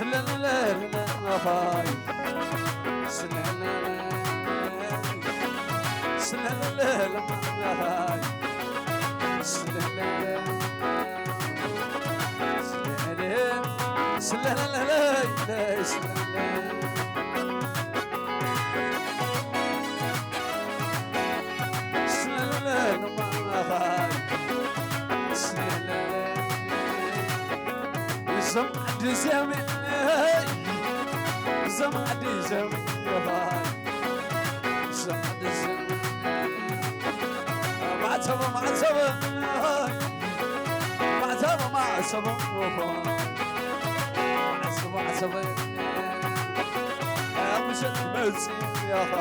ስለለለለለይ፣ ስለለለለይ፣ ስለለለለለይ፣ ስለለለለይ፣ ስለለለለይ፣ ስለለለለይ፣ ስለለለለይ፣ ስለለለለይ። እዞም ዓዲ እዚኦም፣ እዞም ዓዲ እዚኦም፣ እዞም ዓዲ እዚኦም፣ ማዕተቦ፣ ማዕተቦ፣ ማዕተቦ፣ ማዕተቦ፣ ማዕተቦ፣ ማዕተቦ፣ ምሸት መፂ ኢኻ።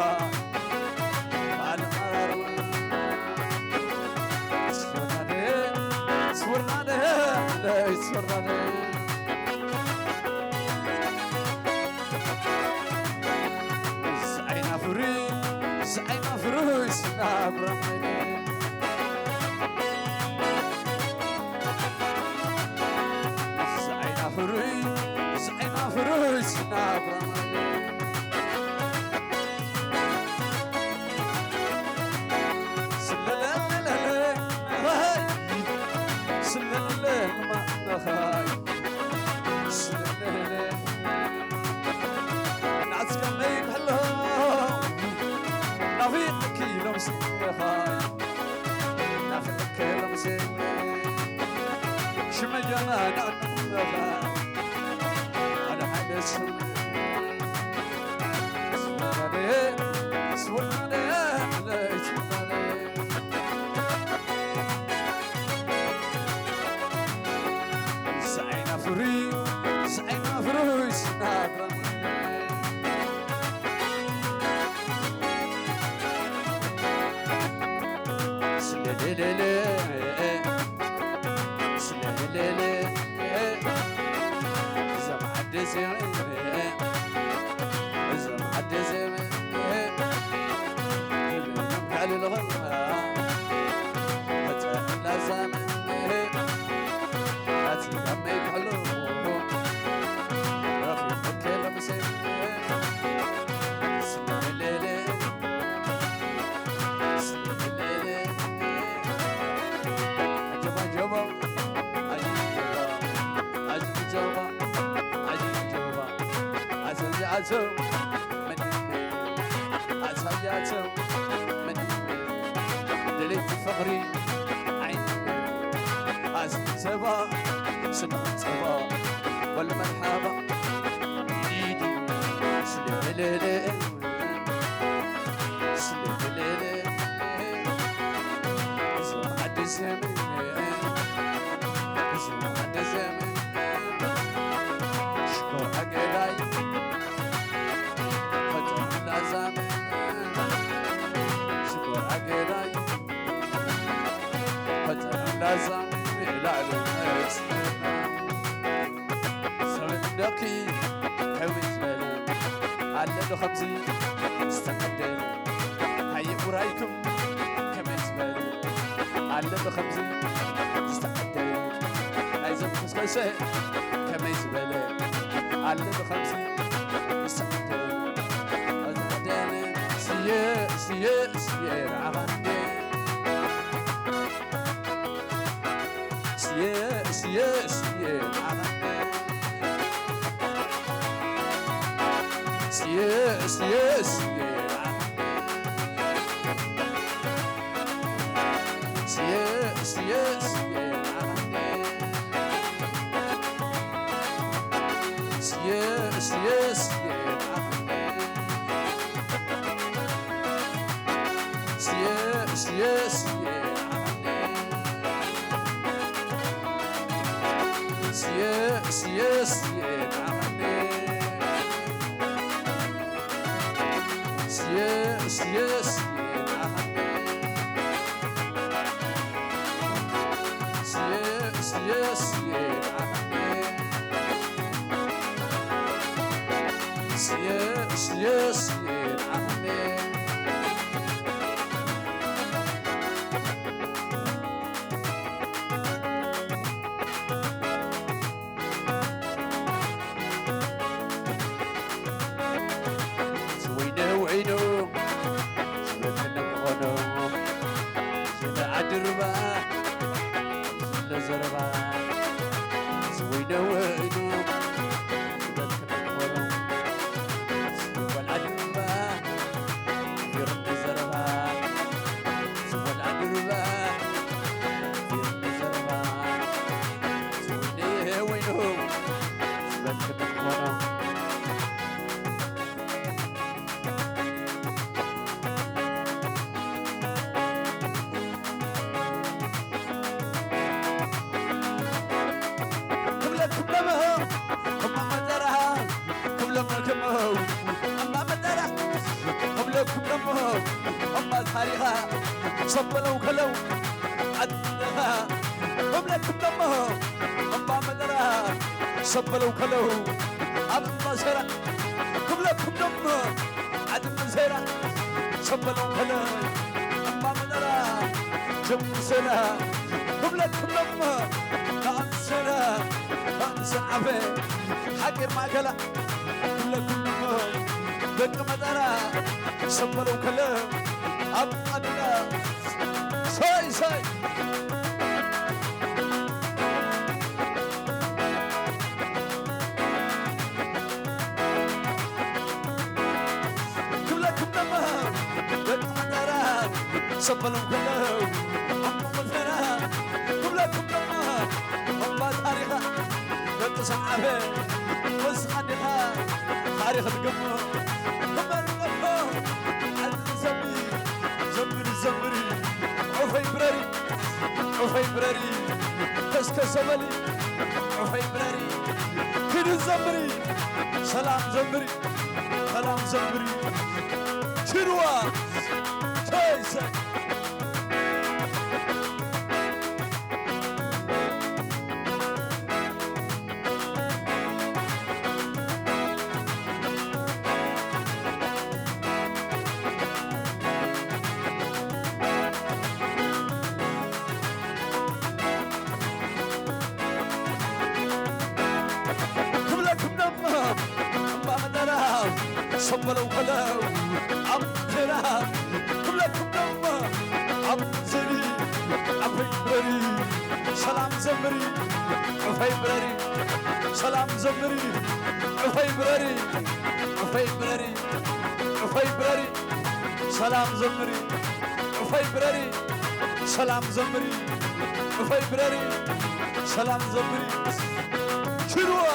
ሰበለው ከለው ኣብ እምባ ሰራ ክብለኩም ደሞ ዓዲ መዘራ ሰበለው ከለው እምባ መጠራ ጀምር ሰራ ክብለኩም ደሞ ንኣምሰራ ንኣምሰ ዓፈ ሓቂር ማእከላ ክብለኩም ደሞ ደቂ መጠራ ሰበለው ከለው ኣብ ኣዱላ ሳይ ሳይ ክብለኩም ደማ ደቂ መጠራ ሰበሎም ከለው ኣሞ መጠራ ክብለኩም ደማ እምባ ታሪኻ ደቂ ሰዓበ ወስኻ ዲኻ ታሪኽ ድገሞ ክበርለኮ ዓዲ ዘምሪ ዘምሪ ዘምሪ ዑፈይ ብረሪ ዑፈይ ብረሪ ከስከሰ በሊ ዑፈይ ብረሪ ኪዱ ዘምሪ ሰላም ዘምሪ ሰላም ዘምሪ ኪድዋ ተይሰ ክብለኩም ደሞ እምባ መጠራ ሰበለው ከለው ኣብ ቴራ ክብለኩም ደሞ ኣብ ዘሪ ዓፈይ ብረሪ ሰላም ዘምሪ ዑፈይ ብረሪ ሰላም ዘምሪ ዑፈይ ብረሪ ዑፈይ ብረሪ ዑፈይ ብረሪ ሰላም ዘምሪ ዑፈይ ብረሪ ሰላም ዘምሪ ዑፈይ ብረሪ ሰላም ዘምሪ ሽርዋ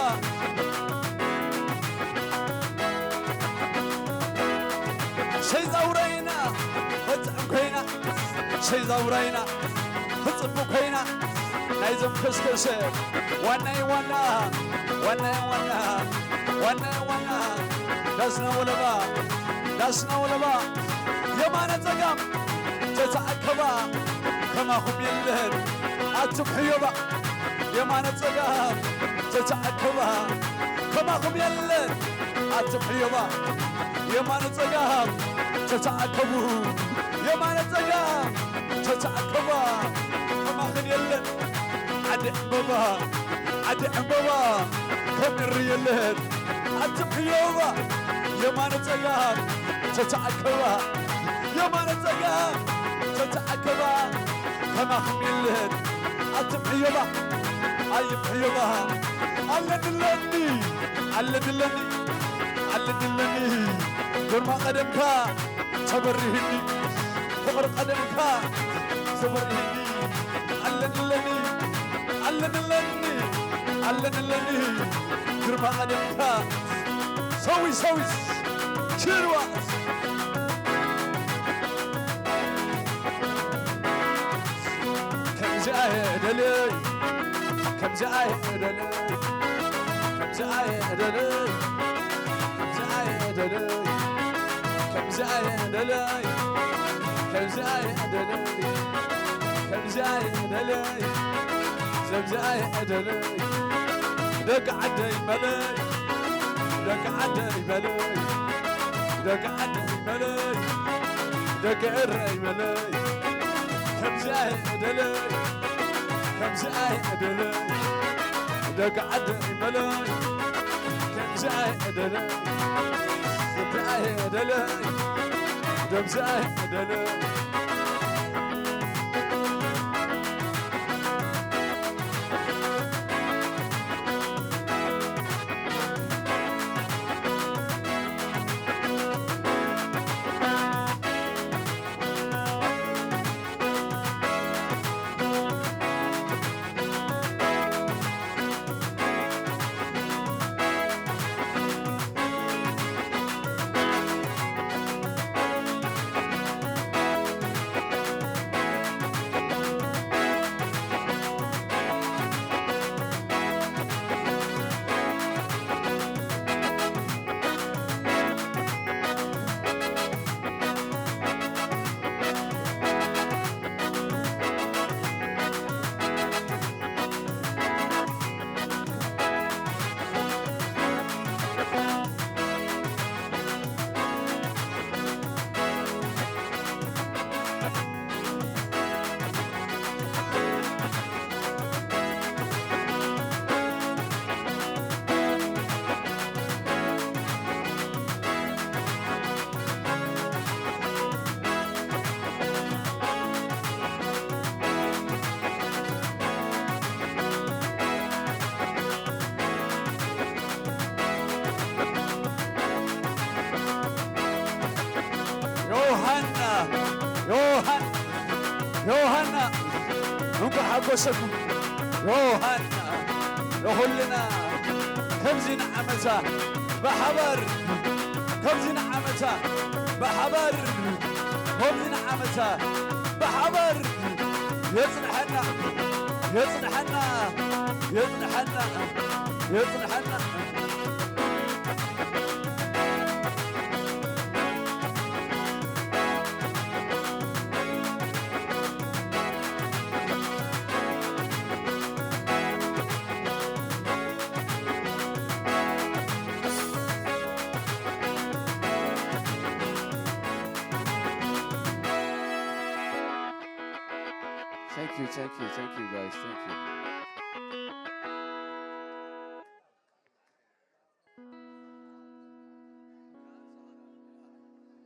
ሰይዛውራይና ወፅዕም ኮይና ሰይዛውራይና ክፅቡ ኮይና ናይዞም ከስከሰ ዋናይ ዋና ዋናይ ዋና ዋናይ ዋና ዳስና ወለባ ዳስና ወለባ የማነ ጸጋም ተተኣከባ ከማኹም የለን ኣቱም ሕዮባ የማነ ጸጋም ተተኣከባ ከማኹም የለን ኣቱም ሕዮባ የማነ ጸጋም ተተኣከቡ የማነ ጸጋም ተተኣከባ ከማኽን የለን ዓዲ ዕምበባ ዓዲ ዕምበባ ከም እሪ የለን ኣቲ ሕዮባ የማነ ጸጋም ተተኣከባ የማነ ጸጋም ተተኣከባ ከማኽም የለን ኣቲ ሕዮባ ኣይ ሕዮባ ኣለንለኒ ኣለንለኒ ኣለንለኒ ግርማ ቀደምካ ተበሪህኒ ፍቕሪ ቀደምካ ተበሪህኒ ኣለንለኒ ኣለንለኒ ኣለንለኒ ግርማ ቀደምካ ሰዊ ሰዊ ሽርዋ ከምዚኣ እየ ደልይ ከምዚኣ እየ ደልይ ከምዚኣ እየ ደልይ ከምዚኣ እየ ደልይ ከምዚኣ እየ ደልይ ከምዚኣ እየ ደልይ ከምዚኣ እየ ደልይ ዘምዚኣ እየ ደልይ ደቂ ዓደይ በለይ ደቂ ዓደይ በለይ ደቂ ዓደይ በለይ ደቂ ዕረይ በለይ ከምዚኣ እየ ደልይ ከምዚኣ እየ ደልይ ደቂ ዓደይ በለይ ከምዚኣ እየ ደልይ ከምዚኣ እየ ደልይ ከምዚኣ እየ ደልይ ጎሰኩም ዮሃና ንኹልና ከምዚ ንዓመታ ብሓባር ከምዚ ንዓመታ ብሓባር ከምዚ ንዓመታ ብሓባር የጽንሐና የጽንሐና የጽንሐና የጽንሐና። Thank you, thank you, thank you, guys. Thank you.